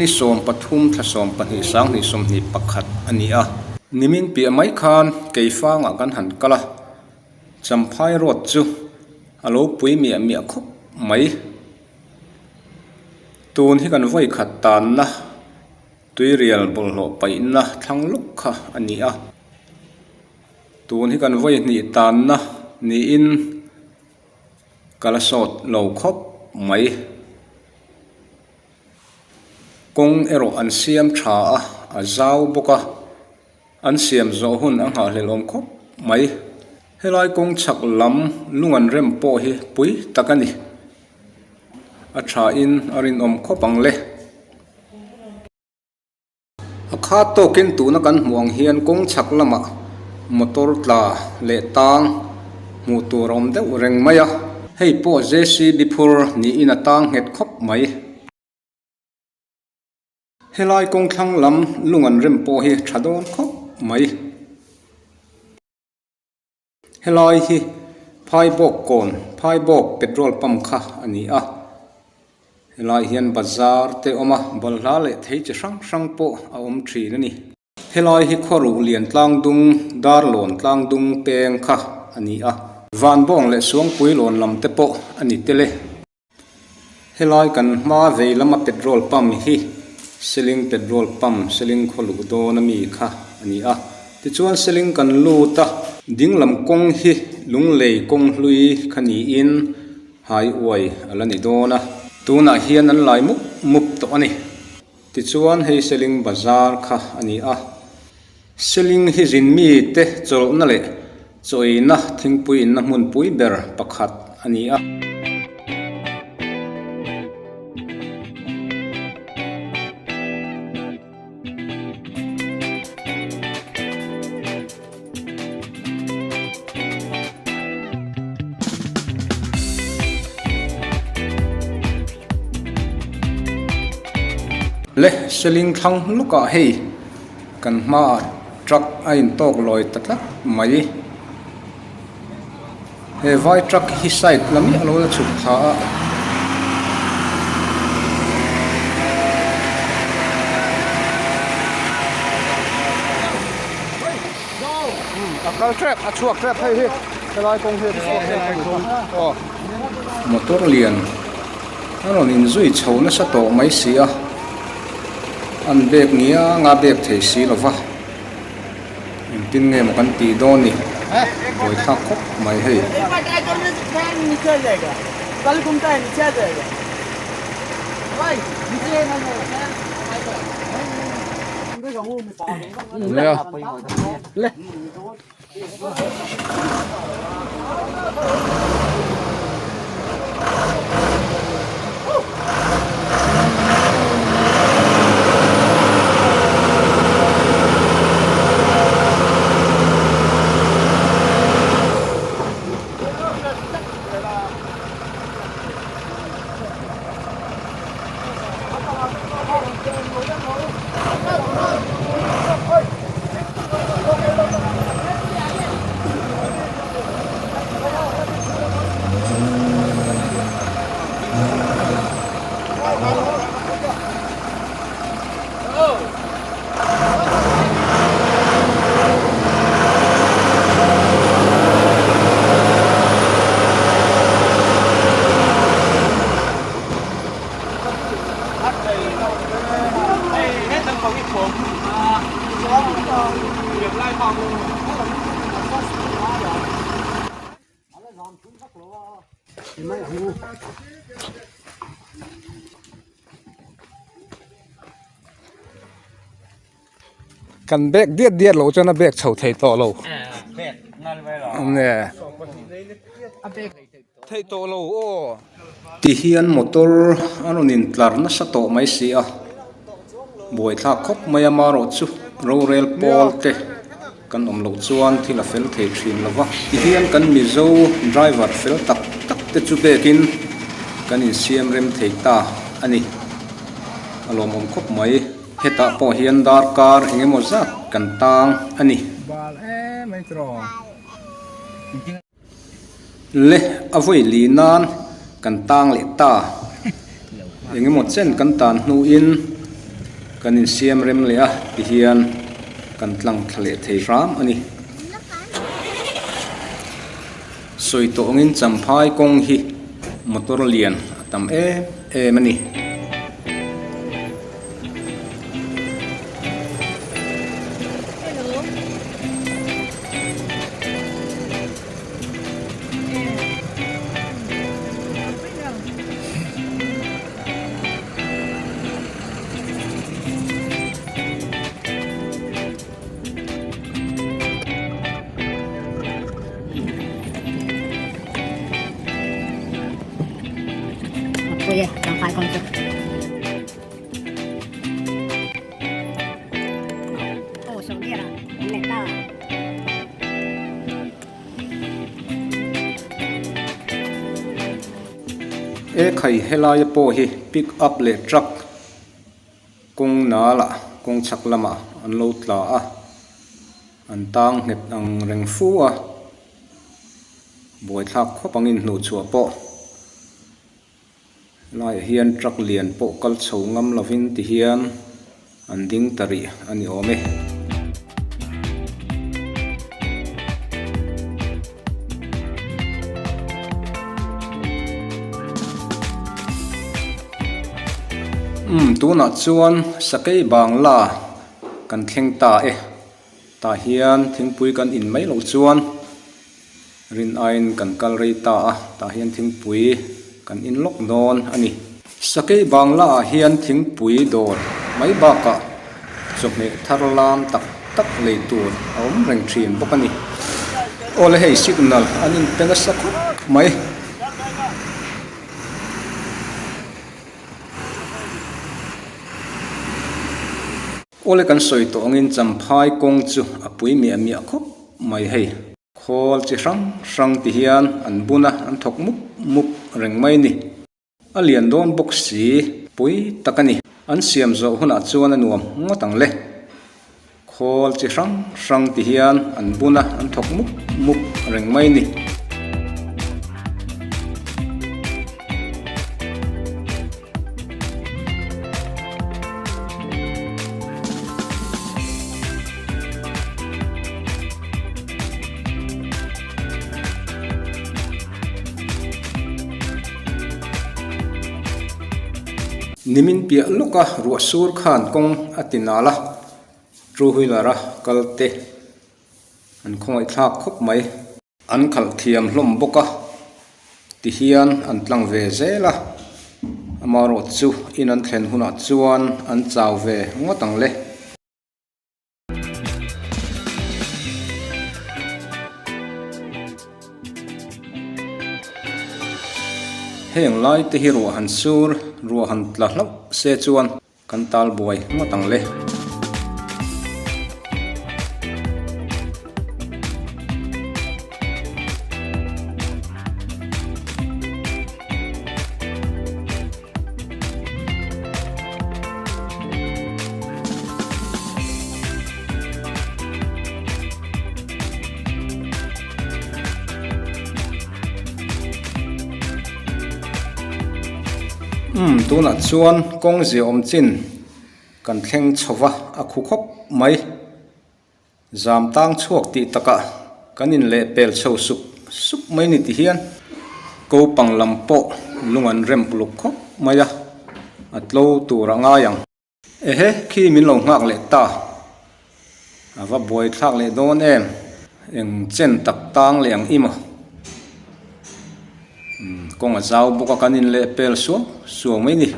ni 13 thla 12 sanghnih 21 a ni a. Nimin piah mai khan Keifangah kan han kal a, Champhai road chu a lo pui miah miah khawp mai. Tun hi kan vawi khat tanna tuirial bawlhhlawh paihna thlang lawk kha a ni a. Tun hi kan vawi hnih tanna niin ka la sawt lo khawp mai. Kawng erawh an siam tha a, a zau bawk a. An siam zawh hun a nghahhlelh awm khawp mai. Helai kawng chhak lam lung an rem pawh hi pui tak a ni. A tha in a rinawm khawp ang le. A khat tawkin tuna kan hmuh ang hian kawng chhak lamah motor tla leh tang hmuh tur a awm deuh reng mai a. Hei pawh JCB phur niin a tang nghet khawp mai. Helai kawng thlang lam lung an rem pawh hi tha dawn khawp mai. Helai hi Phaibawk kawn Phaibawk petrol pump kha a ni a. Helai hian bazar te a awm a, balhla leh thei chi hrang hrang pawh a awm thin a ni. Helai hi khuaruh lian tlang dung Darlawn tlang dung peng kha a ni a. Vanbawng leh Suangpui lawn lam te pawh a ni tel e. Helai kan hma vei lama petrol pump hi Seling petrol pump Seling khaw luh dawn ami kha a ni a. Tichuan Seling kan lut a, dinglam kawng hi Lunglei kawng hlui kha niin Highway a la ni dawn a. Tunah hian an lai mup mup tawh a ni. Tichuan hei Seling bazar kha a ni a. Seling hi zin mite chawlhna leh chawina thingpui inna hmunpui ber pakhat a ni a. Le Seling thlang lawkah hei. Kan hmaah truck a intawk lawi ta tlat mai. He vai truck hi side la miah lo la chhuk thla a. Motor lian a rawn inzui chho nasa tawh mai si a. An bek ngiang a bek thei si lo va, engtin nge maw kan tih dawn ni, buaithlak khawp mai hei. Kan bag diat diat loh chuan a bag chho thei tawh lo. Theih tawh lo aw. Ti hian motor a rawn intlar nasa tawh mai si a, buaithlak khawp mai a marawh chu rorel pawl te kan awm loh chuan thil a fel thei thin lo va. Ti hian kan Mizo driver fel tak tak te chu bekin kan insiam rem thei ta a ni. A lawmawm khawp mai. Hetah pawh hian darkar eng emaw zat kan tang a ni. Le a vawi li nan kan tang leh ta. Eng emaw chen kan tan hnuin. Kan insiam rem leh a tihian kan tlang thla leh thei hram a ni. Sawi tawh angin Champhai kawng hi motor lian a tam em em a ni. E khai helaia pawh hi pick up leh truck kawng nalah kawng chhak lamah an lo tla a an tang nghet ang reng fu a buaithlak khawp angin hnuh chhuah pawh Helaiah hian truck lian pawh kal chho ngam lovin ti hian an ding ta rih a ni awm e. Umm tunah chuan sakei bangla kan thleng ta e. Tah hian thingpui kan in mai loh chuan. Rin aiin kan kal rei ta a, tah hian thingpui kan in lawk dawn a ni. Sakei Bangla ah hian thingpui dawr mai bakah chawhmeh thar lam tak tak lei tur a awm reng thin bawk a ni. Awle hei signal an in pe nasa khawp mai. Awle kan sawi tawh angin Champhai kawng chu a pui miah miah khawp mai hei. Khawl chi hrang hrang ti hian an bun a, an thawk mup mup reng mai ni. A lian dawn bawk si pui tak a ni. An siam zawh hunah chuan a nuam ngawt ang le. Khawl chi hrang hrang ti hian an bun a, an thawk mup mup reng mai ni. Nimin piah lawka ruah sur khan kawng a ti nal a, two wheeler a kal te an khawngaih thlak khawp mai. An khalh thiam hlawm bawk a, tihian an tlang ve zel a, amaherawh chu in an thlen hunah chuan an chau ve ngawt ang le. Heng lai te hi ruah han sur, ruah han tla hlauh se chuan Kan tal buai ngawt ang le. Umm tunah chuan kawng ziahawm chin kan thleng chho va a khu khawp mai. Zam tang chhuak tih takah kan in leh pel chho sup sup mai ni ti hian ko pang lam pawh lung an rem uluk khawp mai a, a tlo tur a ngai ang. Ehe, khi min lo nghak leh ta. A va buai thlak leh dawn em? Eng chen tak tang leh ang i maw? Umm, kawng a zau bawk a, kan in leh pel suau suau mai ni.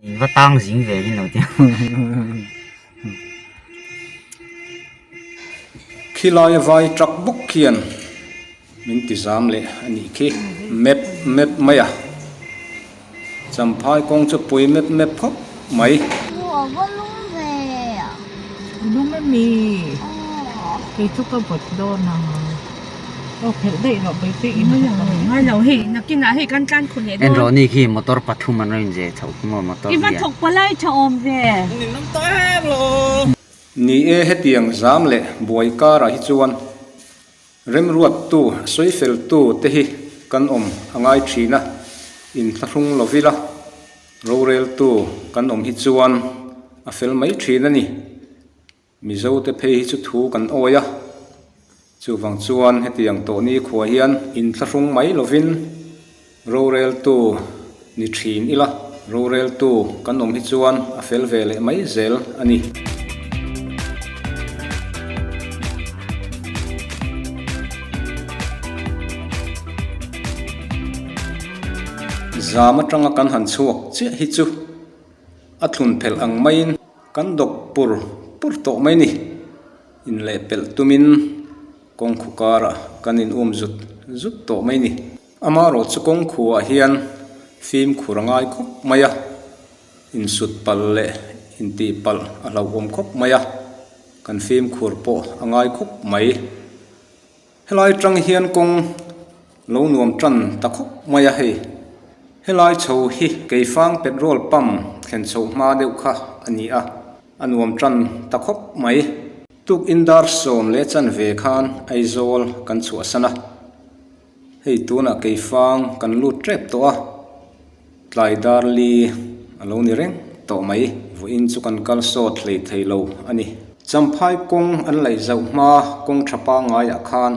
In va tang zing ve in lo tia. Khilai a vai truck bawk khian. Min ti zam leh a nih khi. Map map mai a. Champhai kawng chu pui map map khawp mai. Ruah va lum ve a. Lum a mi. Kei chu ka vawt dawn ang. Aw phelh daih rawh Bawihtei in a vawt ang. Ngai lo hei nakinah hei kan tlan khun leh dawn. En rawh ni khi motor pathum an rawn inzeh chhoh khi maw motor I va thawk palai tha awm ve. Ni e hetiang zam leh buai karah hi chuan Remruattu, sawifeltu te hi kan awm a ngai thin a, inthlahrung lovila roreltu kan awm hi chuan. a fel mai thin a ni. Mizote phei hi chu thu kan awi a, chuvang chuan hetiang tawh nikhua hian inthlahrung mai lovin roreltu ni thin ila, roreltu kan awm hi chuan a fel ve leh mai zel a ni. Zam atanga kan han chhuak chiah hi chu a thlun phelh ang maiin kan dawk pur pur tawh mai ni. Inlehpelh tumin kawngkhu karah kan in um zut zut tawh mai ni. Amaherawh chu kawngkhuah hian fimkhur a ngai khawp mai a, insut palh leh intih palh a hlauhawm khawp mai a, kan fimkhur pawh a ngai khawp mai. Helai tang hian kawng lo nuam tan ta khawp mai a hei. Helai chho hi Keifang petrol pump thlen chhoh hma deuh kha a ni a, a nuam tan ta khawp mai. Tukin dar sawm leh chanve khan Aizawl kan chhuahsan a, hei tunah Keifang kan lut tep tawh a. Tlai dar li a lo ni reng tawh mai. Vawiin chu kan kal sawt hlei thei lo a ni. Champhai kawng an laih zauh hma kawng tha pangaiah khan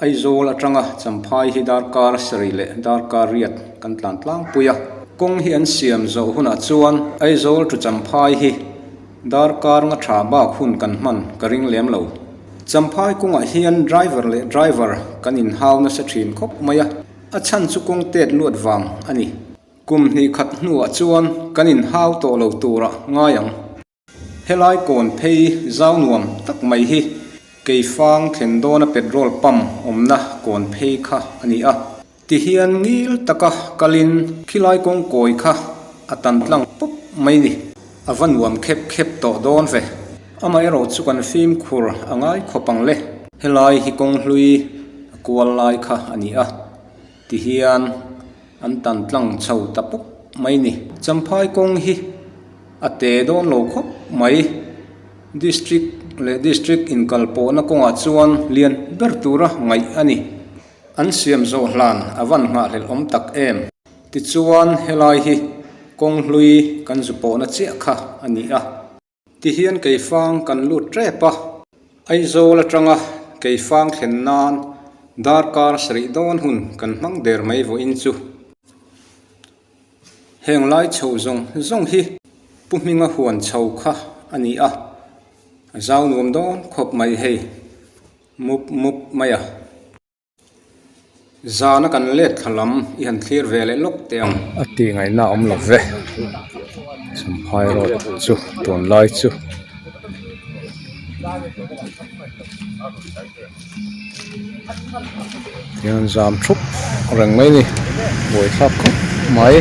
Aizawl atanga Champhai hi darkar sarih leh darkar riat kan tlan tlangpui a. Kawng hi an siam zawh hunah chuan Aizawl to Champhai hi darkar nga tha bak hun kan hman ka ring lem lo. Champhai kawngah hian driver leh driver kan inhau nasa thin khawp mai a. A chhan chu kawng tet luat vang a ni. Kum hnih khat hnuah chuan kan inhau tawh lo tura ngai ang. Helai kawn phei zau nuam tak mai hi Keifang thlen dawna petrol pump awmna kawn phei kha a ni a. Tihian ngil taka kalin khilai kawng kawi kha a tan tlang pawp mai ni. A va nuam khep khep tawh dawn ve. Amaherawh chu kan fimkhur a ngai khawp ang le. Helai hi kawng hlui a kual lai kha a ni a, tihian an tan tlang chho ta pawp mai ni. Champhai kawng hi a te dawn lo khawp mai. District leh District inkal pawhna kawngah chuan lian ber tura ngaih a ni. An siam zawh hlan a van nghahhlelh awm tak em? Tichuan helai hi kawng hlui kan zu pawhna chiah kha a ni a. Tihian Keifang kan lut tep a, Aizawl atanga Keifang thlen nan darkar sarih dawn hun kan hmang der mai vawiin chu. Heng lai chho zawng zawng hi Pu Hminga huan chho kha a ni a, a zau nuam dawn khawp mai hei mup mup mai a. Zana kan let thla lam i han thlir ve leh lawk teh ang. A tih ngaihna a awm lo ve. Champhai road chu tunlai chu. Tihian zam thup reng mai a ni buaithlak khawp mai.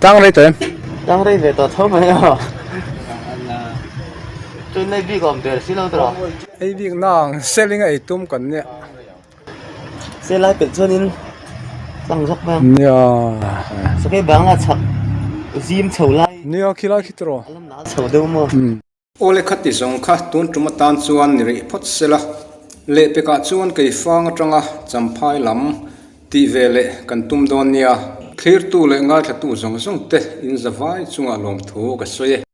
Tang rei tawh em? Tang rei ve tawh tho mai a. Chuan ei bik awm der si lo tawh. Ei bik nang selling a ei tum kan nia. Se lai pelh chuanin tlang zawk mai ang. Nia. Sakei bangla chhak zim chho lai. Nia khilai khi tawh. A lam nal chho deuh maw. Awle kha ti zawng kha tun tum atan chuan ni rih phawt se la, lehpekah chuan keifang atanga champhai lam tih ve leh kan tum dawn nia. Thlirtu leh ngaithlatu zawng zawng te in zavai chungah lawmthu ka sawi e.